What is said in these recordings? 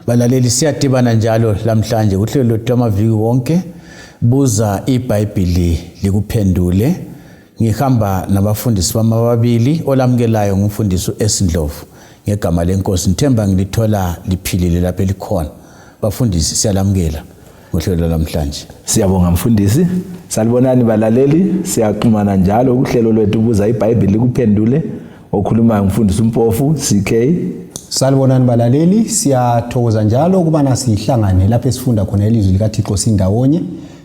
Balaleli, siyadibana njalo lamhlanje kuhlelo lwethu lwamaviki wonke, buza iBhayibhili likuphendule. Ngihamba nabafundisi bami ababili, olamukelayo ngumfundisi u-S Ndlovu. Ngegama lenkosi ngithemba ngilithola liphilile lapho elikhona. Bafundisi, siyalamukela ngohlelo lwamhlanje. Siyabonga mfundisi. Salibonani balaleli, siyaxhumana njalo kuhlelo lwethu buza iBhayibhili likuphendule. Okhulumayo ngumfundisi uMpofu CK. Salibonani balaleli, siyathokoza njalo ukubana sihlangane lapho esifunda khona ilizwi likaThixo sindawonye.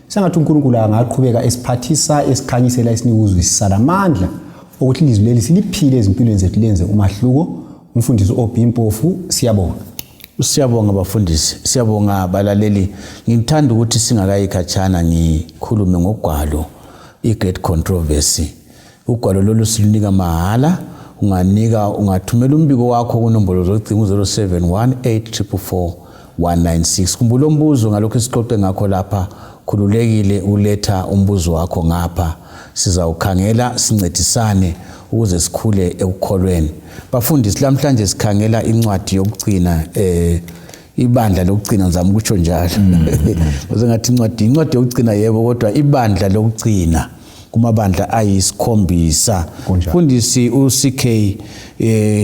Sengathi uNkulunkulu angaqhubeka esiphathisa, esikhanyisela, esinika ukuzwisisa lamandla ukuthi ilizwi leli siliphile ezimpilweni zethu lenze umahluko. Umfundisi OB Mpofu, siyabonga. Siyabonga bafundisi, siyabonga balaleli. Ngithanda ukuthi singakayi khatshana ngikhulume ngogwalo i-Great Controversy. Ugwalo lolu silunika mahala, unganika ungathumela umbiko wakho kunombolo zocingo 0718444196. Khumbula umbuzo ngalokho esixoxe ngakho lapha, khululekile uletha umbuzo wakho ngapha. Sizawukhangela sincedisane ukuze sikhule ekukholweni. Bafundisi, lamhlanje sikhangela incwadi yokugcina, ibandla lokugcina, ngizama ukutsho njalo. Ngathi incwadi yokugcina yebo, kodwa ibandla lokugcina kumabandla ayisikhombisa. Mfundisi uCK,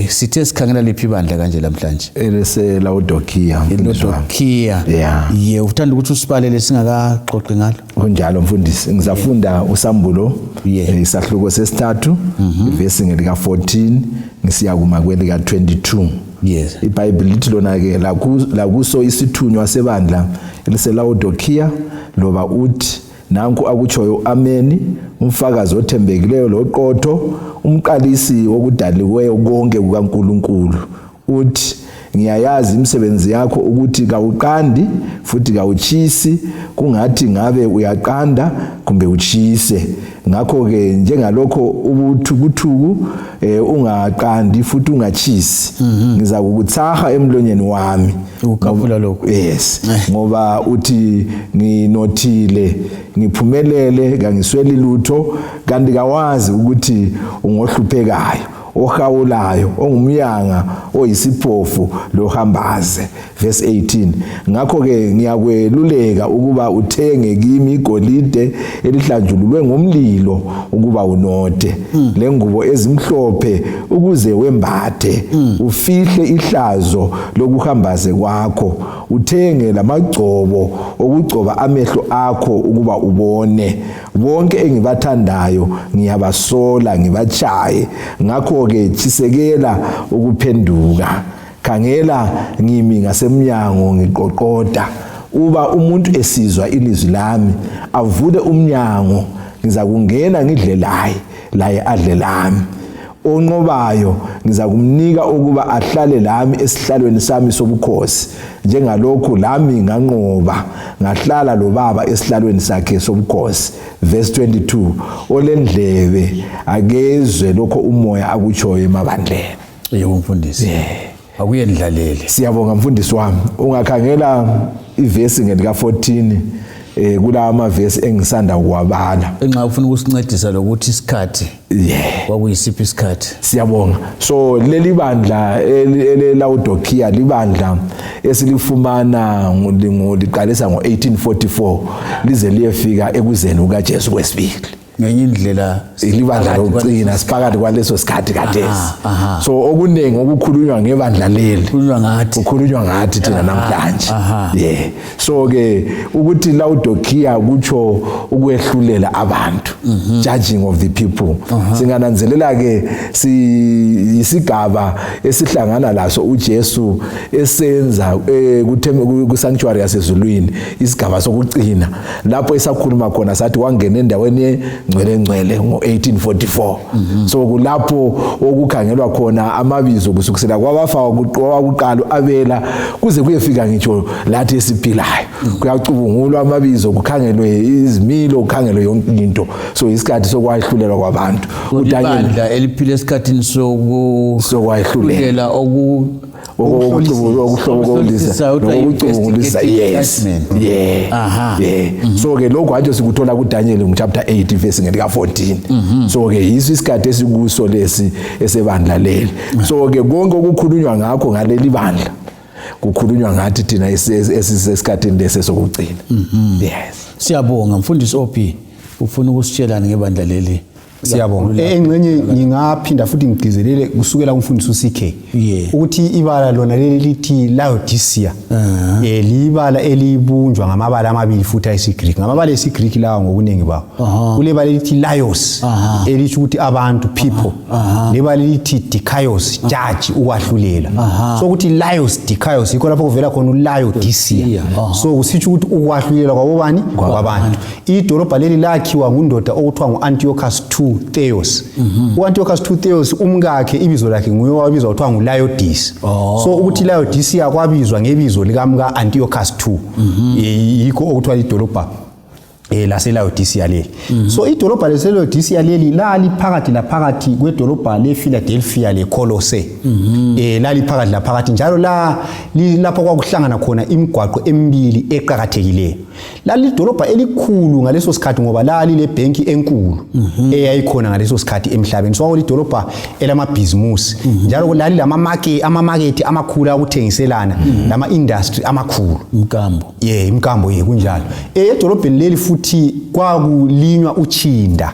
sithe sikhangela liphi ibandla kanje lamhlanje? EleseLaodikia. Laodikia. Yeah. Ye, uthanda ukuthi usibalele singakaxoxi ngalo? Kunjalo mfundisi, ngizafunda uSambulo isahluko sesithathu, ivesi ngelika 14 ngisiya kuma kwelika 22. IBhayibheli lithi lona ke lakuso isithunywa sebandla eliseLaodikia, loba uthi nanku akutshoyo ameni, umfakazi othembekileyo loqotho, umqalisi wokudaliweyo konke kukaNkulunkulu, uthi ngiyayazi imisebenzi yakho ukuthi kawuqandi futhi kawutshisi, kungathi ngabe uyaqanda kumbe utshise. Ngakho-ke njengalokho ubuthukuthuku ungaqandi futhi ungatshisi, ngizakukutsaha emlonyeni wami. Ukukhaphula lokho. Yes, ngoba uthi nginothile, ngiphumelele, kangisweli lutho, kanti kawazi ukuthi ungohluphekayo, ohawulayo, ongumyanga, oyisiphofu lohambaze. Verse 18, ngakho-ke ngiyakweluleka ukuba uthenge kimi igolide elihlanjululwe ngomlilo ukuba unothe, lengubo ezimhlophe ukuze wembathe, ufihle ihlazo lokuhambaze kwakho, uthenge lamagcobo okugcoba amehlo akho ukuba ubone. Bonke engibathandayo ngiyabasola, ngibatshaye. Ngakho-ke tshisekela ukuphenduka. Khangela, ngimi ngasemnyango ngiqoqoda. Uba umuntu esizwa ilizwi lami avule umnyango, ngizakungena ngidle laye, laye adle lami. Onqobayo ngizakumnika ukuba ahlale lami esihlalweni sami sobukhosi, njengalokhu lami nganqoba ngahlala lobaba esihlalweni sakhe sobukhosi. Verse 22, olendlebe akezwe lokho umoya akutshoyo emabandleni. Yebo mfundisi. Akuyendlalele. Siyabonga mfundisi wami. Ungakhangela ivesi ngelika 14, kula amavesi engisanda kuwabala. Enxa ufuna ukusincedisa lokuthi isikhathi kwakuyisiphi isikhathi. Siyabonga. So leli bandla eleLaodikia libandla esilifumana liqalisa ngo-1844 lize liyefika ekuzeni kukaJesu kwesibili. Ngenye indlela libandla lokugcina, siphakathi kwaleso sikhathi khathesi. So okuningi okukhulunywa ngebandla leli kukhulunywa ngathi thina namhlanje. Yeah. So ke ukuthi Laodikia kutsho ukwehlulela abantu, judging of the people. Singananzelela ke siyisigaba esihlangana laso uJesu esenza ku sanctuary yasezulwini, isigaba sokugcina lapho esakhuluma khona sathi wangena endaweni engcwele ngcwele ngo-1844. So kulapho okukhangelwa khona amabizo kusukisela kwabafa kwakuqala abela kuze kuyefika ngitsho lathi esiphilayo. Kuyacubungulwa amabizo, kukhangelwe izimilo, kukhangelwe yonke into. So isikhathi sokwahlulelwa kwabantu. Ibandla eliphila esikhathini sokwahlulela okucubungulisa. Yes. Yeah. So ke lokho atsho sikuthola kuDaniel chapter 8 verse ngelika 14. So ke yiso isikhathi esikuso lesi esebandla leli. So ke konke okukhulunywa ngakho ngaleli bandla Kukhulunywa ngathi thina esisesikhathini lesi sokugcina. Yes. Siyabonga mfundisi OP, ufuna ukusitshelani ngebandla leli? Siyabonga. Engxenye ngingaphinda futhi ngigcizelele kusukela kumfundisi uCK ukuthi ibala lona leli lithi Laodicea libala elibunjwa ngamabala amabili futhi ayisiGreek. Ngamabala esiGreek lawa ngobuningi bawo. Kulebala elithi Laos elitsho ukuthi abantu, people. Lebala elithi Dikaios, judge, ukwahlulela. So ukuthi Laos Dikaios yikho lapho kuvela khona uLaodicea. So kusitsho ukuthi ukwahlulela kwabobani? Kwabantu. Idolobha leli lakhiwa ngundoda okuthiwa ngu-Antiochus II Theos. U-Antiochus II Theos umkakhe ibizo lakhe nguye owabizwa kuthiwa nguLaodice. So ukuthi Laodicea kwabizwa ngebizo likamka Antiochus II. Yikho okuthiwa idolobha laseLaodicea leli. So idolobha laseLaodicea leli laliphakathi laphakathi kwedolobha lePhiladelphia leColossae. Laliphakathi laphakathi njalo lapho kwakuhlangana khona imigwaqo emibili eqakathekileyo. Lalidolobha elikhulu ngaleso sikhathi ngoba lalile bhenki enkulu eyayikhona ngaleso sikhathi emhlabeni. So kwakulidolobha elamabhizimusi njalo lalilamamake amamakethi amakhulu akuthengiselana lama-industry amakhulu. Mkambo. Ye, imkambo, ye, kunjalo. Edolobheni leli futhi kwakulinywa utshinda.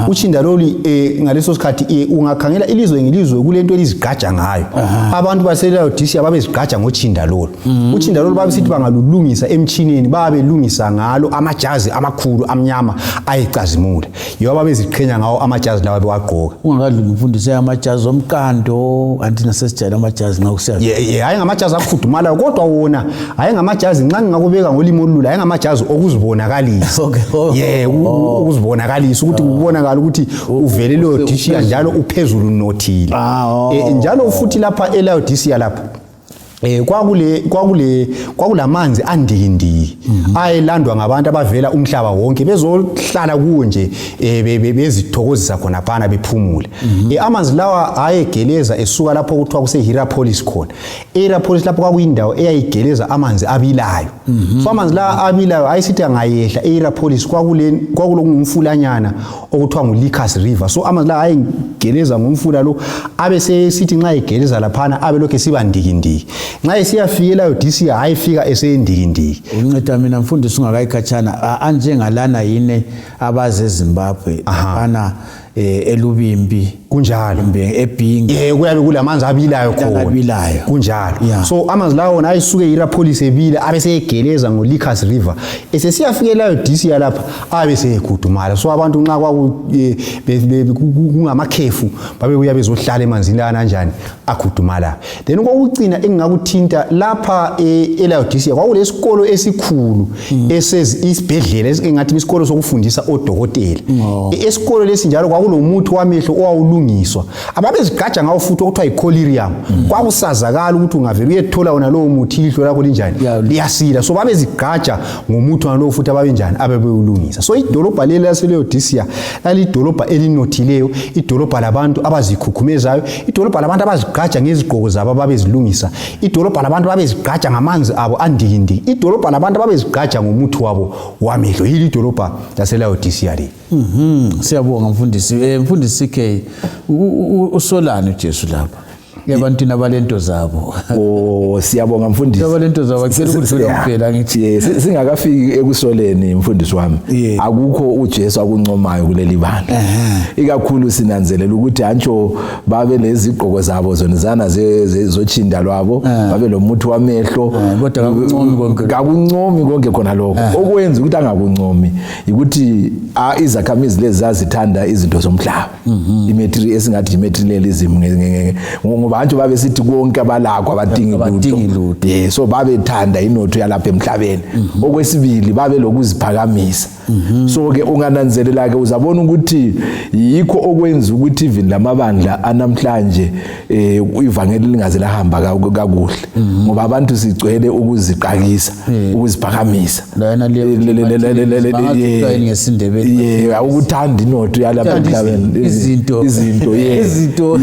Utshinda lolu ngaleso sikhathi ungakhangela ilizwe ngelizwe kulento elizigqaja ngayo. Abantu baseLaodicea babezigqaja ngotshinda lolu. Utshinda lolu babesithi bangalulungisa emtshineni, babelungisa ngalo amajazi amakhulu amnyama ayecazimula. Yiwo ababeziqhenya ngawo amajazi lawa bewagqoka. Ungakadluli mfundisi, amajazi omqando anti nasesijayele amajazi nxa kusiya. Ye, hayi ngamajazi akhudumalayo, kodwa wona hayi ngamajazi, nxa ngingakubeka ngolimi olula, hayi ngamajazi okuzibonakalisa. Ye, ukuzibonakalisa ukuthi kubonakala ukuthi uvele Laodicea njalo uphezulu unothile. Njalo futhi lapha eLaodicea lapha kwakule kwakulamanzi andikindiki ayelandwa ngabantu abavela umhlaba wonke bezohlala kuwo nje bezithokozisa khonaphana bephumule. Amanzi lawa ayegeleza esuka lapho okuthiwa kuse Hierapolis khona. eHierapolis lapho kwakuyindawo eyayigeleza amanzi abilayo. So amanzi lawa abilayo ayesithi angayehla eHierapolis kwakule kwakulokungumfulanyana okuthiwa nguLycus River. So amanzi lawa ayegeleza ngomfula lo, abe sesithi nxa egeleza laphana abe lokhu esiba ndikindiki. Nxa esiyafika eLaodicea ayefika eseyindikindiki. Unceda mina mfundisi ungakayikhatshana, anjengalana yini abaze eZimbabwe laphana eLubimbi? Kunjalo. Kumbe eBhinga. Ye, kuyabe kulamanzi abilayo khona. Abilayo. Kunjalo. Yeah. So amanzi lawo wona ayisuke eHierapolis ebila abe seyegeleza ngoLycus River. Esesiyafika eLaodicea lapha abe seyegudumala. So abantu nxa kwaku kungamakhefu babebuya bezohlala emanzini lana kanjani akhudumala. Then kokugcina engingakuthinta lapha eLaodicea kwakulesikolo esikhulu isibhedlela engathi isikolo sokufundisa odokotela. Esikolo lesi njalo kwakulomuthi wamehlo owawulungiswa ababezigaja ngawo futhi okuthiwa yi-collyrium. Kwakusazakala ukuthi ungavele uyethola wona lowo muthi ilihlo lakho linjani? Liyasila. So babezigaja ngomuthi wona lowo futhi ababenjani ababewulungisa. So idolobha leli laseLaodicea lalidolobha elinothileyo, idolobha labantu abazikhukhumezayo, idolobha labantu abazigqaja ngezigqoko zabo ababezilungisa, idolobha labantu ababezigqaja ngamanzi abo andikindiki, idolobha labantu ababezigqaja ngomuthi wabo wamehlo. Yili idolobha laseLaodicea leli. Siyabonga mfundisi. Mfundisi CK, usolani uJesu lapha ebantwini abalento zabo? Oh, siyabonga mfundisi. Abalento zabo acela ukudlula kuphela ngithi. Singakafiki ekusoleni mfundisi wami. Akukho uJesu akuncomayo kuleli bandla. Ikakhulu sinanzelela ukuthi antsho babe lezigqoko zabo zonizana zochinda lwabo, babe lomuthi wamehlo. Kodwa kakuncomi konke. Kakuncomi konke khona lokho. Okwenza ukuthi angakuncomi ukuthi izakhamizi lezi zazithanda izinto zomhlaba. Imetri esingathi imaterialism ngoba antsho babe sithi konke abalakho abadingi Abadingi lutho. lutho. So babethanda inotho yalapha emhlabeni. Okwesibili babe lokuziphakamisa. So ke ungananzelela ke uzabona ukuthi yikho okwenza ukuthi even lamabandla anamhlanje ivangeli lingaze lahamba kakuhle. Ngoba abantu sigcwele ukuziqakisa, ukuziphakamisa. Lana le Bangathi ngesiNdebele. Ukuthanda inotho yalapha Ukuthanda emhlabeni. izinto. Izinto, yeah. Izinto.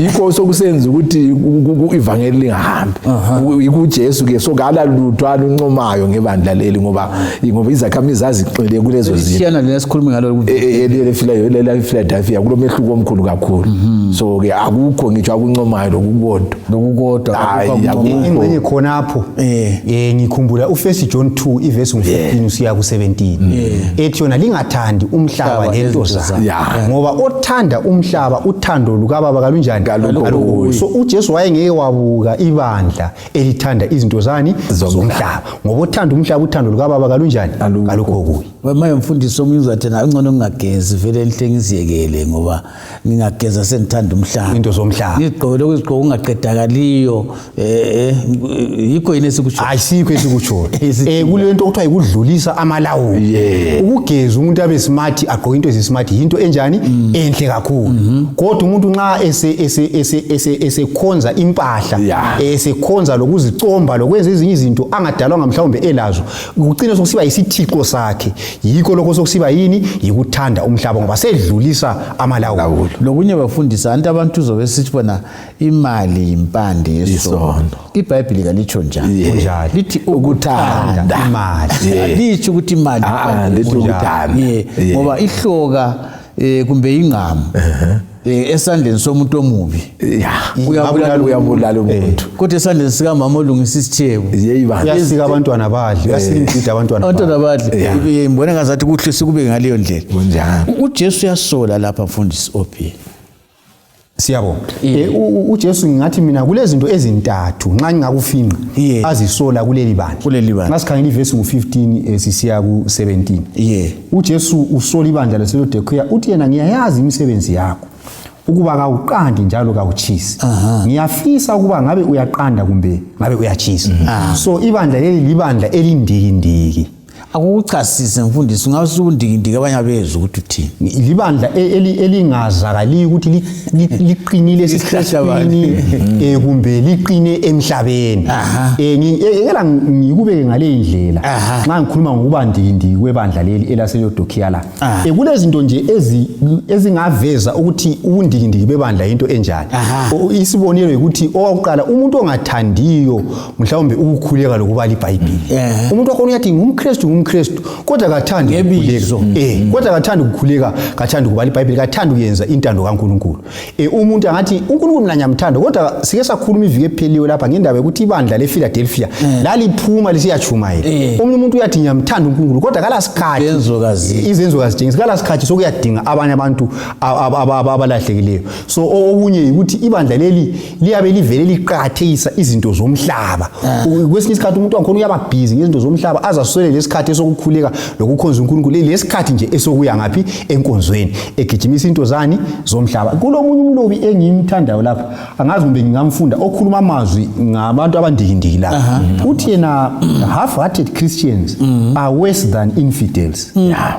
Yikho sokusenza yikuthi ivangeli lingahambi. YikuJesu ke, so kala lutho aluncomayo ngebandla leli, ngoba izakhamizi zazigxile kulezo zinto. Siyana lena sikhuluma ngalo eFiladelfiya kulomehluko omkhulu kakhulu. So ke akukho ngitsho akuncomayo lokukodwa. Lokukodwa. Ingxenye khonapho ngikhumbula u1 John 2 ivesi 15 usiya ku17 ethi yona lingathandi umhlaba lento zawo, ngoba othanda umhlaba uthando lukababa kalunjani? Kalukho. So uJesu wayengeke wabuka ibandla elithanda izinto zani zomhlaba, ngoba othanda umhlaba uthando lukababa kalunjani? Kalukho kuye. Maye mfundisi omunye uzathi na ngcono ngingagezi vele enhle ngiziyekele, ngoba ngingageza sengithanda umhlaba, into zomhlaba, ngigqoke lokhu izigqoko ungaqedakaliyo. Yikho yini esikusho? Ayisikho esikusho. Kule nto okuthiwa yikudlulisa amalawulo. Ukugeza umuntu abe smart, agqoke into ezismart, yinto enjani? Enhle kakhulu. Kodwa umuntu nxa esekhonza impahla, esekhonza lokuzicomba lokwenza ezinye izinto angadalwanga mhlawumbe elazo, kucine sokusiba isithixo sakhe. Yikho lokho sokusiba yini? Yikuthanda umhlaba, ngoba sedlulisa amalawulo. Lokunye bafundisa anti abantu uzobe sithi bona imali impande yesono. IBhayibheli kalitsho njalo. Lithi ukuthanda imali. Litsho ukuthi imali. Lithi ukuthanda. Ngoba ihloka kumbe ingqamu esandleni somuntu omubi uyabulala umuntu, kodwa esandleni sikamama olungisa isithebo uyasika abantwana badle, uyasika imibhida abantwana badle. Ngibona ngazathi kuhle sikube ngaleyo ndlela. UJesu uyasola lapha mfundisi OP. Siyabonga. uJesu ngingathi mina kulezinto ezintathu nxa ngingakufinqa azisola kuleli bandla. Nxa sikhangela ivesi ngu-15 sisiya ku-17. uJesu usola ibandla laseLodikhiya, uthi yena ngiyayazi imisebenzi yakho, ukuba kawuqandi njalo kawutshisi. Ngiyafisa ukuba ngabe uyaqanda kumbe ngabe uyatshisa. So ibandla leli libandla elindikindiki. Akukuchasise mfundisi, ungabe usukundikindiki abanye abezwe ukuthi uthini. Libandla elingazakaliyo ukuthi liqinile esiKristwini kumbe liqine emhlabeni. Ngeke ngikubeke ngale ndlela nxa ngikhuluma ngokuba ndikindiki kwebandla leli elaseLodikhiya la. Kulezinto nje ezingaveza ukuthi ubundikindiki bebandla into enjani. Isibonelo ukuthi owakuqala umuntu ongathandiyo mhlawumbe ukukhuleka lokubala iBhayibheli. Umuntu wakhona uyathi ngumKristu ngumKristu, kodwa kathandi ukukhuleka. Kodwa kathandi ukukhuleka, kathandi ukubala iBhayibheli, kathandi ukuyenza intando kaNkulunkulu. Umuntu angathi uNkulunkulu mina ngiyamthanda, kodwa sike sakhuluma iviki epheliwe lapha ngendaba yokuthi ibandla lePhiladelphia laliphuma lisiyatshumayela. Omunye umuntu uyathi ngiyamthanda uNkulunkulu, kodwa kalasikhathi, izenzo kazitshengisi, kalasikhathi sokuyadinga abanye abantu abalahlekileyo. So okunye ukuthi ibandla leli liyabe livele liqakathekisa izinto zomhlaba. Kwesinye isikhathi umuntu wakhona uyaba busy ngezinto zomhlaba azaswele lesikhathi esokukhuleka lokukhonza uNkulunkulu, lesikhathi nje esokuya ngaphi enkonzweni, egijimisa into zani zomhlaba. Kulomunye umlobi engimthandayo lapha, angazi kumbe ngingamfunda, okhuluma amazwi ngabantu abandikindiki lapha. Uthi yena half-hearted Christians are worse than infidels.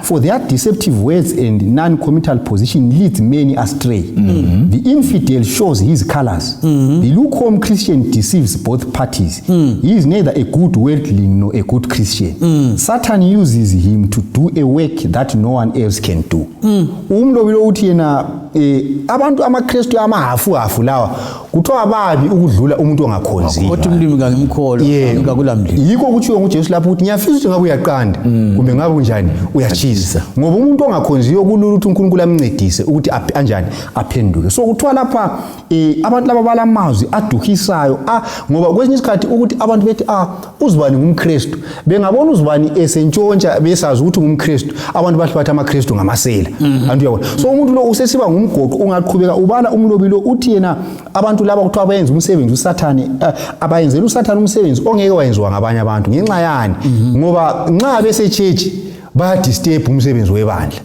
For their deceptive words and non-committal position leads many astray. The infidel shows his colors. The lukewarm Christian deceives both parties. He is neither a good worldling nor a good Christian. Satan uses him to do a work that no one else can do. Umlobi lo uthi yena abantu amaKristu amahafu-hafu lawa kuthiwa babi ukudlula umuntu ongakhonziyo. Kodwa umlimi kangimkholwa, ngakulamlimi. Yikho kutshiwo nguJesu lapho ukuthi ngiyafisa ukuthi ngabe uyaqanda kumbe ngabe unjani uyatshisa, ngoba umuntu ongakhonziyo kulula ukuthi uNkulunkulu amncedise ukuthi anjani aphenduke. So kuthiwa lapha abantu laba balamazwi aduhisayo, ngoba kwesinye isikhathi ukuthi abantu bethi uzibani ngumKristu, bengabona uzibani esentshontsha besazi ukuthi ngumKristu, abantu bahle bathi amaKristu ngamasela. Abantu uyabona. So umuntu lo usesiba ngumgoqo. Ungaqhubeka ubala umlobi lo uthi yena abantu laba kuthiwa bayenza umsebenzi uSathane, abayenzela uSathane umsebenzi ongeke wayenziwa ngabanye abantu. Ngenxa yani? Ngoba nxa besechechi bayadisturb umsebenzi webandla.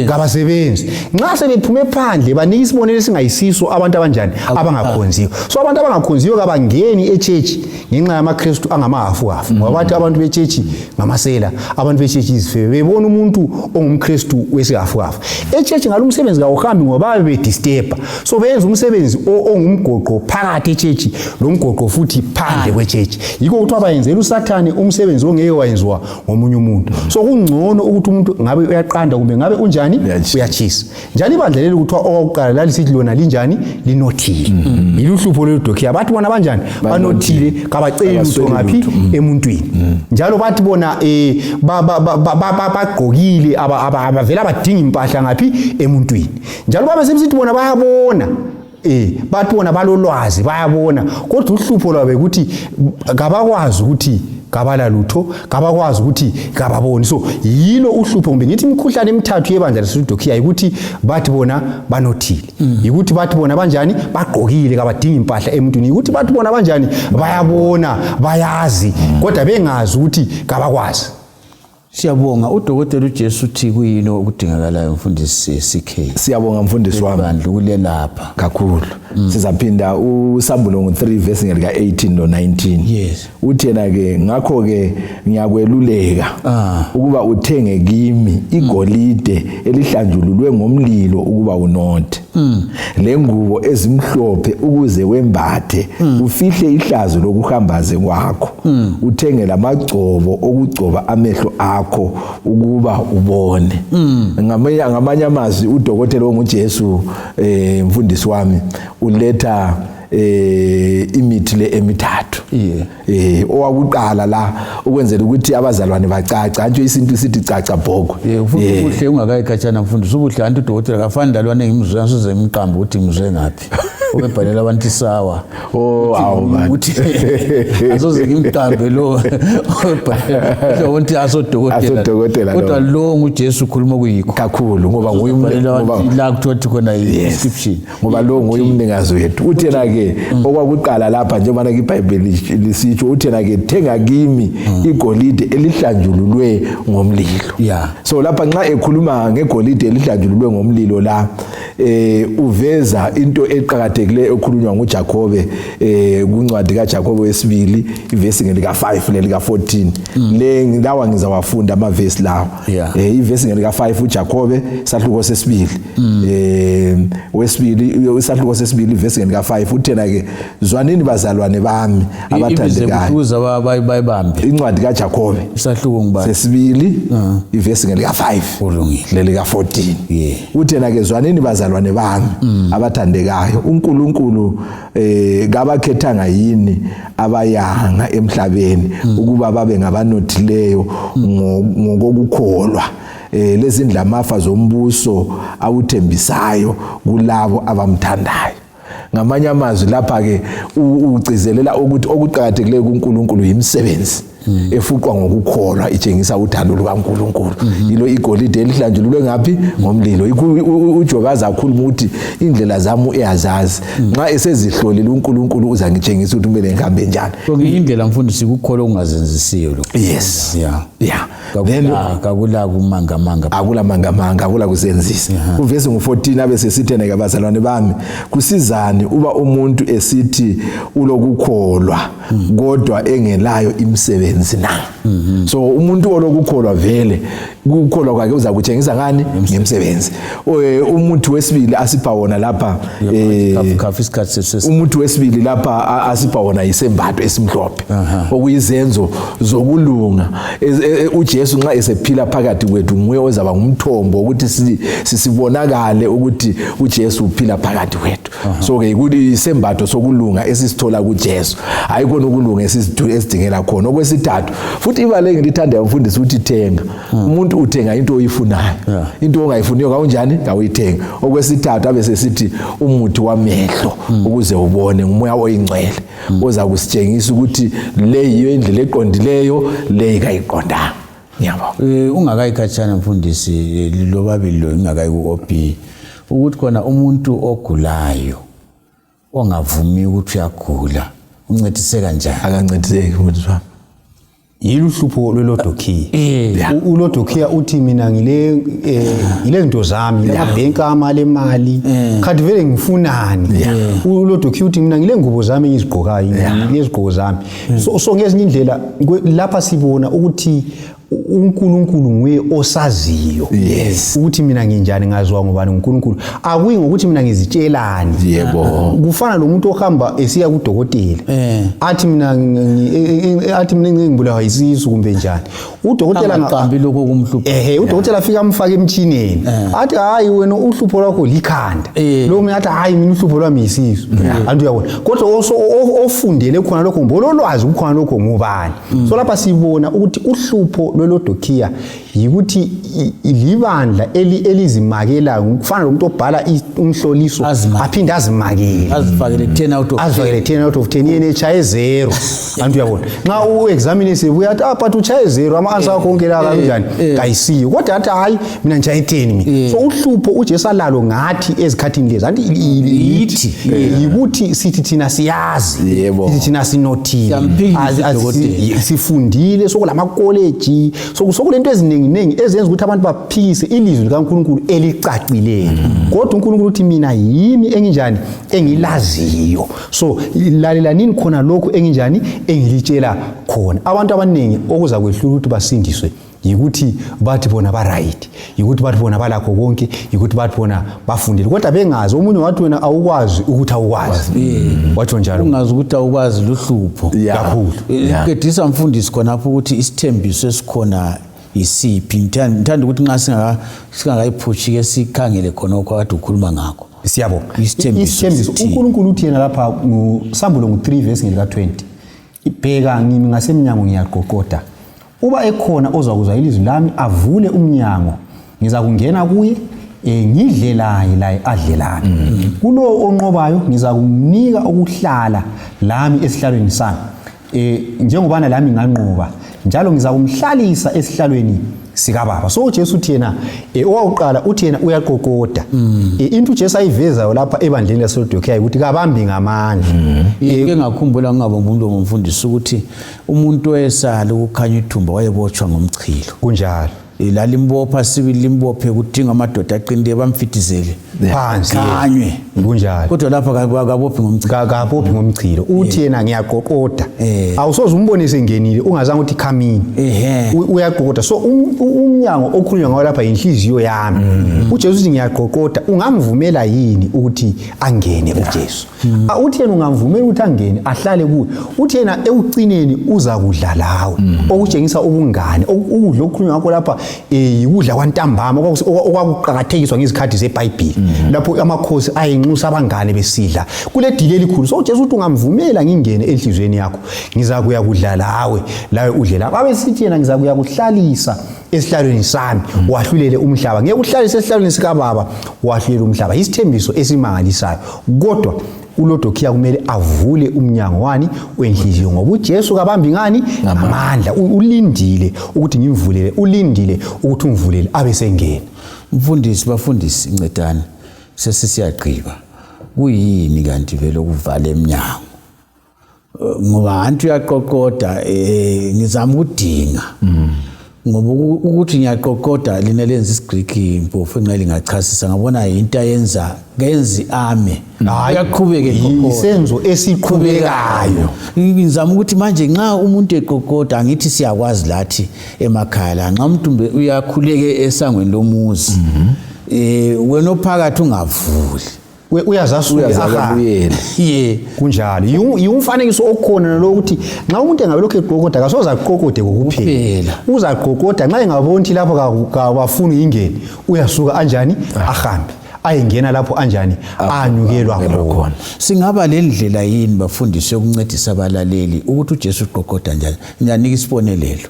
Kabasebenzi. Nxa sebephume phandle banika isibonelo esingayisiso abantu abanjani abangakhonziyo. So abantu abangakhonziyo kabangeni echechi ngenxa yamaKristu angamahafuhafu, ngoba bathi abantu bechechi ngamasela, abantu bechechi izifebe, bebona umuntu ongumKristu wesihafuhafu. Echechi ngalo umsebenzi kawuhambi ngoba babe bedisturba. So benza umsebenzi ongumgoqo phakathi echechi, lo mgoqo futhi phandle kwechechi. Yikho kuthiwa bayenzela uSathane umsebenzi ongeke wayenziwa ngomunye umuntu. So kungcono ukuthi umuntu ngabe uyaqanda kumbe kumbe ngabe unjani? Uyatshisa. Njalo ibandla leli kuthiwa owakuqala lalisithi lona linjani? Linothile. Yiluhlupho loludokhiya. Bathi bona banjani? Banothile, kabaceli lutho ngaphi? Emuntwini. Njalo bathi bona bagqokile, abavela abadinga impahla ngaphi? Emuntwini. Njalo babe sebesithi bona bayabona, bathi bona balolwazi, bayabona, kodwa uhlupho lwabo ukuthi kabakwazi ukuthi kabala lutho, kabakwazi ukuthi kababoni. So yilo uhlupho, kumbe ngithi imikhuhlane emithathu yebandla leSodokhiya ukuthi bathi bona banothile, yikuthi bathi bona banjani? Bagqokile, kabadingi impahla emuntwini, yikuthi bathi bona banjani? Bayabona, bayazi, kodwa bengazi ukuthi kabakwazi. Siyabonga udokotela uJesu uthi kuyini okudingakalayo mfundisi CK? Siyabonga mfundisi wami. Bandla ukulelapha kakhulu. Sizaphinda usambulo ngo3 verse ngelika 18 no 19. Yes. Uthi yena ke, ngakho ke ngiyakweluleka ukuba uthenge kimi igolide elihlanjululwe ngomlilo ukuba unothe, lengubo ezimhlophe ukuze wembathe, ufihle ihlazo lokuhambaze kwakho, uthenge lamagcobo okugcoba amehlo akho ukuba ubone. Ngamanye amazwi udokotela onguJesu, mfundisi wami, uletha imithi le emithathu. Owakuqala la ukwenzela ukuthi abazalwane bacaca, antsho isintu sithi caca bhoko. Ubuhle ungakayikhatshana mfundisi, ubuhle anti udokotela kafani lalwane ngimzwe asoze ngimqambe ukuthi ngimzwe ngaphi. Ubebhalela abantu isawa. Oh, awu man. Ukuthi asoze ngimqambe lo obebhalela ukuthi asodokotela. Asodokotela. Kodwa lo nguJesu ukhuluma okuyikho. Kakhulu ngoba nguye ngoba la kuthiwa khona i-prescription. Ngoba lo nguye umnikazi wethu. Uthena ke okwakuqala lapha njengoba ke iBhayibheli lisitsho, uthena ke thenga kimi igolide elihlanjululwe ngomlilo. So lapha nxa ekhuluma ngegolide elihlanjululwe ngomlilo la, uveza into eqakathekileyo ekhulunywa nguJakobe kuncwadi kaJakobe wesibili ivesi ngelika 5 lelika 14. Le lawa ngizawafunda amavesi lawa. Ivesi ngelika 5 uJakobe sahluko sesibili. Wesibili isahluko sesibili ivesi ngelika 5 uthena ke, zwanini bazalwane bami abathandekayo. Bayibambe. Incwadi kaJakobe isahluko ngibani? Sesibili ivesi ngelika 5 lelika 14. Uthena ke, zwanini bazalwane bami abathandekayo, uNkulunkulu kabakhethanga yini abayanga emhlabeni ukuba babe ngabanothileyo ngokukholwa, lezindlamafa zombuso awuthembisayo kulabo abamthandayo. Ngamanye amazwi lapha ke ugcizelela ukuthi okuqakathekileyo kuNkulunkulu yimisebenzi efuqwa ngokukholwa, itshengisa uthando lukaNkulunkulu. Yilo igolide elihlanjululwe ngaphi? Ngomlilo. uJobe azakhuluma ukuthi indlela zami uyazazi, nxa esezihlolile uNkulunkulu uzangitshengisa ukuthi kumele ngihambe njani. So indlela mfundisi ukukholwa okungazenzisiyo lokho. Yes. Yeah. Then kakula kumangamanga. Akula mangamanga, akula kuzenzisa. Kuvesi ngu-14 abe sesithene ke, bazalwane bami, kusizani uba umuntu esithi ulokukholwa kodwa engelayo imisebenzi na? So umuntu olokukholwa vele ukukholwa kwakhe uzakutshengisa ngani? Ngemsebenzi. Umuntu wesibili asipha wona lapha, umuntu wesibili lapha asipha wona isembatho esimhlophe, okuyizenzo zokulunga. uJesu nxa esephila phakathi kwethu nguye ozaba ngumthombo ukuthi sisibonakale ukuthi uJesu uphila phakathi kwethu. So ke isembatho sokulunga esisithola kuJesu, hayi khona ukulunga esidingela khona. Okwesithathu futhi ibale ngilithandayo mfundisi ukuthi thenga. Umuntu uthenga into oyifunayo, into ongayifuniyo kawunjani? Kawuyithenga. Okwesithathu abe sesithi umuthi wamehlo ukuze ubone, ngumoya oyingcwele oza kusitshengisa ukuthi le yiyo indlela eqondileyo, le kayiqondanga. Ngiyabonga. Ungakayikhatshana mfundisi, lobabili lo ingakayi ku-OB, ukuthi khona umuntu ogulayo ongavumi ukuthi uyagula uncediseka njani? Akancediseki mfundisi wami. Yilo uhlupho lwelodokhiya. Ulodokhiya uthi mina ngile ngile zami, ngilamabhenki amali emali, khathi vele ngifunani? Ulodokhiya uthi mina ngile ngubo zami engizigqokayo, ngile zigqoko zami. So ngezinye indlela lapha sibona ukuthi uNkulunkulu nguye osaziyo Yes. ukuthi mina nginjani, ngaziwa ngubani nguNkulunkulu. Akuyi ngokuthi mina ngizitshelani. Kufana lomuntu ohamba esiya kudokotela, athi mina athi mina ngibulawa yisisu kumbe njani, udokotela Angaqambi lokho okumhlupha. Ehe, udokotela afika amfake emtshineni, athi hayi, wena uhlupho lwakho likhanda. Lo munye athi hayi, mina uhlupho lwami yisisu. Anti uyabona, kodwa ofundele khona lokho, kumbe ololwazi kukhona lokho, ngubani? So lapha sibona ukuthi uhlupho lweLodokhiya yikuthi libandla elizimakelayo, kufana lomuntu obhala umhloliso, Azimakele. aphinde azimakele, Azifakele 10 out of azifakele 10 out of 10, yena echaye 0. Anti uyabona, nxa u-examine sebuya athi, ah, but uchaye 0, ama-answer akho wonke la kanjani, kayisiyo, kodwa athi hayi, mina ngichaye 10 mina. So uhlupho uJesu alalo ngathi ezikhathini lezi, anti Yithi. yikuthi sithi thina siyazi, sithi thina sinothile. Siyamphikisa udokotela. Sifundile, sokulamakoleji, sokulento eziningi-ningi ezenza ukuthi abantu baphikise ilizwi likaNkulunkulu elicacileyo. Kodwa uNkulunkulu uthi, mina yimi enginjani, engilaziyo, so lalelanini khona lokhu enginjani, engilitshela khona. Abantu abaningi okuza kwehlula ukuthi basindiswe yikuthi bathi bona ba-right, yikuthi bathi bona balakho konke, yikuthi bathi bona bafundile, kodwa bengazi. Omunye wathi, wena awukwazi ukuthi awukwazi, watsho njalo. Ungazi ukuthi awukwazi luhlupho. Kakhulu. Qedisa mfundisi khonapho ukuthi isithembiso esikhona yisiphi. Ngithanda ukuthi nxa singakayiphutshi ke sikhangele khonokho akade ukhuluma ngakho. Siyabonga. Isithembiso Isithembiso. sithini? UNkulunkulu uthi yena lapha ngusambulo ngu-3 verse ngelika-20, bheka, ngimi ngasemnyango ngiyaqoqoda, uba ekhona ozakuzwa ilizwi lami avule umnyango, ngizakungena kuye, ngidle laye, laye adle lami. Kulowo onqobayo ngizakumnika ukuhlala lami esihlalweni sami, njengobana lami nganqoba njalo ngizakumhlalisa esihlalweni sikababa. So uJesu uthi yena, owakuqala uthi yena uyaqoqoda. Into uJesu ayivezayo lapha ebandleni laseLodokhiya ukuthi kabambi ngamandla. Ke ngakhumbula ngingaba umuntu ngumfundisi ukuthi umuntu oyesala ukukhanya ithumba wayebotshwa ngomchilo. Kunjalo. Lalimbopha sibili, limbophe, kudinga amadoda aqinileyo bamfithizele phansi khanywe. Kunjalo. Kodwa lapha kabophi ngomchilo. Kabophi ngomchilo, uthi yena ngiyaqoqoda. Awusoze umbone sengenile ungazange uthi come in. Uyaqoqoda. So umnyango okhulunywa ngawo lapha yinhliziyo yami. UJesu uthi ngiyaqoqoda, ungamvumela yini ukuthi angene uJesu? Ah, uthi yena ungamvumela ukuthi angene ahlale kuwe, uthi yena ekucineni uza kudla lawe, okutshengisa ubungane. Ukudla okukhulunywa ngakho lapha yikudla kwantambama okwakuqakathekiswa ngezikhathi zeBhayibhili, lapho amakhosi ayenxusa abangane besidla kule dili elikhulu. So uJesu uthi ungamvumela ngingene enhliziyweni yakho, ngizakuya kudla lawe, lawe udle lapho. Abe sithi yena ngizakuya kuhlalisa esihlalweni sami, wahlulele umhlaba. Ngeke uhlalise esihlalweni sikababa, wahlulele umhlaba. Isithembiso esimangalisayo, kodwa uLodokhiya kumele avule umnyango wani wenhliziyo, ngoba uJesu kabambi ngani ngamandla. Ulindile ukuthi ngimvulele, ulindile ukuthi umvulele abe sengena. Mfundisi, bafundisi, ncedani, sesisiyagqiba. Kuyini kanti vele ukuvala emnyango? Ngoba anti uyaqoqoda, ngizama ukudinga, ngoba ukuthi ngiyaqoqoda, lina lenza isiGriki, mpofu, enxa lingachasisa, ngabona into ayenza kenzi ame, uyaqhubeka eqoqoda. Isenzo esiqhubekayo. Ngizama ukuthi manje nxa umuntu eqoqoda, angithi siyakwazi lathi emakhaya la, nxa umuntu uyakhuleke esangweni lomuzi, wena ophakathi ungavuli, Uyazasuka. Uyazabuyela. Ye. Kunjalo. Yiwumfanekiso okhona nalo ukuthi nxa umuntu engabe lokhu eqoqoda, kasoze aqoqode kokuphela. Kuphela. Uzaqoqoda, nxa engaboni ukuthi lapho kabafuni ingene, uyasuka anjani, ahambe ayengena lapho anjani, anyukelwa Anyukelwa khona. Khona. Singaba le ndlela yini, bafundisi, yokuncedisa abalaleli ukuthi uJesu uqoqoda njani? Ngiyanika isibonelelo.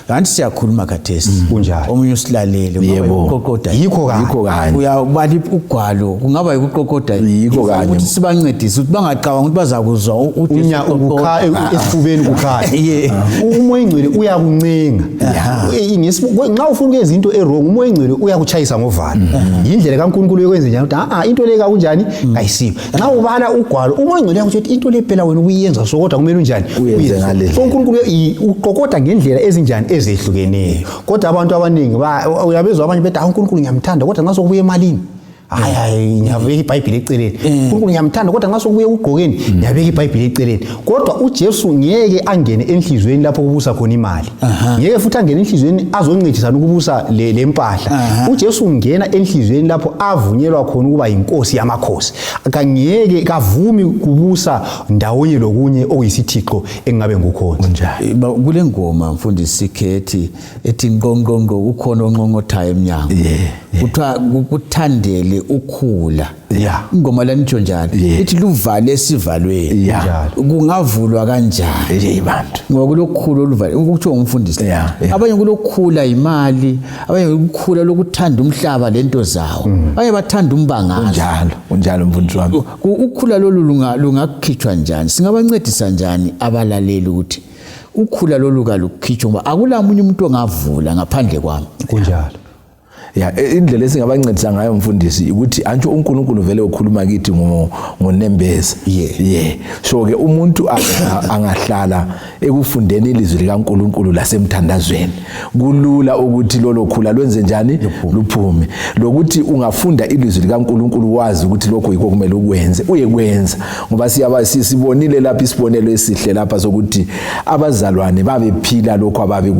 Kanti siyakhuluma khathesi, Kunjalo. omunye usilalele, kungaba yikuqoqoda. Yikho kanye. Yikho kanye. Uyabala ugwalo, kungaba yikuqoqoda. Yikho kanye. Ukuthi sibancedise ukuthi bangacabanga ukuthi bazakuzwa uJesu Unya uqoqoda. Esifubeni kukhaya. Umoya ingcwele uyakuncenga. Nxa ufuna ukwenza into e-wrong, umoya ingcwele uyakuchayisa ngovalo. Yindlela kaNkulunkulu yokwenza njani ukuthi a into le kakunjani, kayisiyo. Nxa ubala ugwalo, umoya ingcwele uyakutsho ukuthi into le phela wena ubuyenza so, kodwa kumele unjani, Uyenze uyenze. ngale So uNkulunkulu uqoqoda ngendlela ezinjani, ezehlukeneyo. Kodwa abantu abaningi uyabezwa abanye bethi, "Ah, uNkulunkulu ngiyamthanda, kodwa nxa sokubuya emalini, Hayi, hayi, ngiyabeka iBhayibheli eceleni. uNkulunkulu ngiyamthanda, kodwa nxa sokubuye ekugqokeni ngiyabeka iBhayibheli eceleni. Kodwa uJesu ngeke angene enhliziyweni lapho kubusa khona imali. Ngeke futhi angene enhliziyweni azoncedisana ukubusa le mpahla. UJesu ungena enhliziyweni lapho avunyelwa khona ukuba yinkosi yamakhosi. Kangeke kavumi kubusa ndawonye lokunye okuyisithixo engingabe ngukhona. Njalo. Kule ngoma mfundisi Khethi ethi nqonqonqo ukhona onqonqothayo emnyango, kuthiwa kuthandele ukhula. Ingoma lanitsho njalo, ithi luvale esivalweni. Kungavulwa kanjani? Hey bantu. Ngoba kulokhula oluvale, kuthiwa ngumfundisi. Abanye kulokhula imali, abanye kukhula lokuthanda umhlaba lento zawo, abanye bathanda umbangazo. Kunjalo, kunjalo mfundisi wami. Ukhula lolu lungakhitshwa njani? Singabancedisa njani abalaleli ukuthi ukhula lolu kalukhitshwa, ngoba akula munye umuntu ongavula ngaphandle kwami? Kunjalo. Ya, indlela esingabancedisa ngayo mfundisi ukuthi antsho uNkulunkulu vele ukhuluma kithi ngonembeza. Yeah. So ke umuntu angahlala ekufundeni ilizwi likaNkulunkulu lasemthandazweni, kulula ukuthi lolo khula lwenze njani, luphume. Lokuthi ungafunda ilizwi likaNkulunkulu wazi ukuthi lokho yikho kumele ukwenze, uyekwenza. Ngoba siyaba sibonile lapha isibonelo esihle lapha sokuthi abazalwane babephila lokho ababe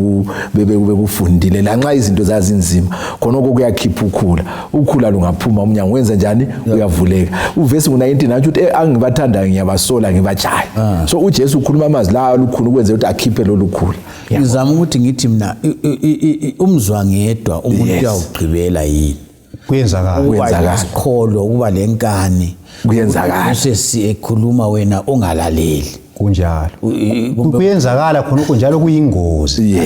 bekufundile, lanxa izinto zazinzima, khonokho kuyakhipha ukhula. Ukhula lungaphuma, umnyango wenza njani, uyavuleka. Uvesi ngu-19 atsho ukuthi angibathandayo ngiyabasola, ngibajaya. So uJesu ukhuluma amazwi la alukhuni ukwenzela ukuthi akhiphe lolu khula. Ngizama ukuthi ngithi mina umzwangedwa umuntu uyawugqibela yini? Kuyenzakala. Ukuba Kuyenzakala. isikholo, ukuba lenkani. Kuyenzakala. Usesi ekhuluma wena ungalaleli. Kunjalo. Kuyenzakala khonokho, njalo kuyingozi.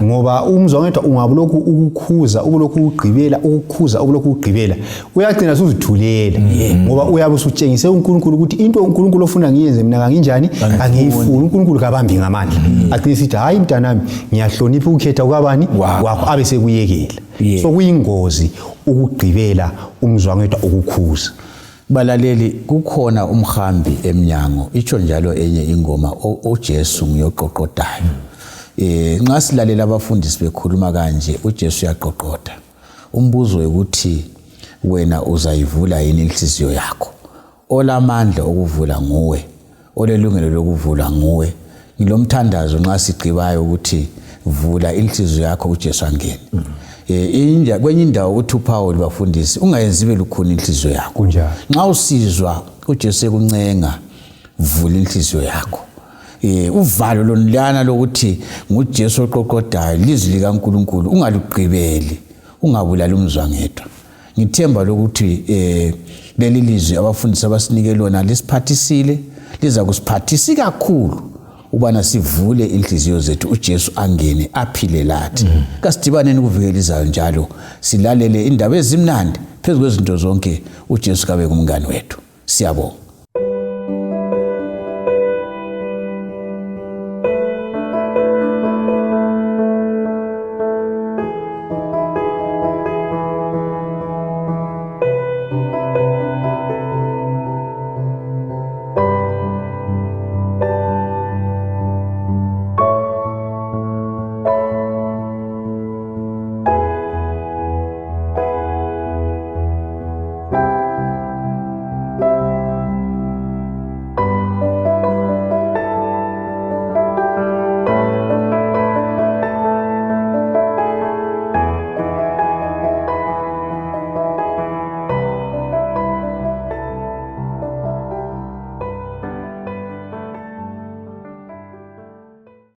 Ngoba umzwangedwa ungabulokhu ukukhuza, ubulokhu ugqibela, ukukhuza, ubulokhu ugqibela, uyagcina suzithulela, ngoba uyabe usutshengise uNkulunkulu ukuthi into uNkulunkulu ofuna ngiyenze mina kanginjani, angiyifuni. uNkulunkulu kabambi ngamandla, agcine sithi hayi mntanami, ngiyahlonipha ukukhetha kwabani kwakho, abe sekuyekela. So kuyingozi ukugqibela umzwangedwa ukukhuza. Balaleli, kukhona umhambi emnyango, itsho njalo enye ingoma, uJesu nguyoqoqodayo. Nxa silalela abafundisi bekhuluma kanje, uJesu uyaqoqoda. Umbuzo ukuthi wena uzayivula yini inhliziyo yakho? Olamandla okuvula nguwe, olelungelo lokuvula nguwe. Ngilomthandazo nxa sigqibayo ukuthi vula inhliziyo yakho uJesu angene. Kwenye indawo uthi uPaul, bafundisi, ungayenzi ibe lukhuni inhliziyo yakho. Kunjalo. Nxa usizwa uJesu ekuncenga, vula inhliziyo yakho. Uvalo lonilana lokuthi nguJesu oqoqodayo, lizwi likaNkulunkulu ungalugqibeli, ungabulali umzwangedwa. Ngithemba lokuthi leli lizwi abafundisi abasinike lona lisiphathisile, liza kusiphathisa kakhulu ubana sivule inhliziyo zethu uJesu angene aphile lathi. Kasidibaneni kuviki elizayo njalo silalele indaba ezimnandi. Phezu kwezinto zonke uJesu kabe ngumngani wethu. Siyabonga.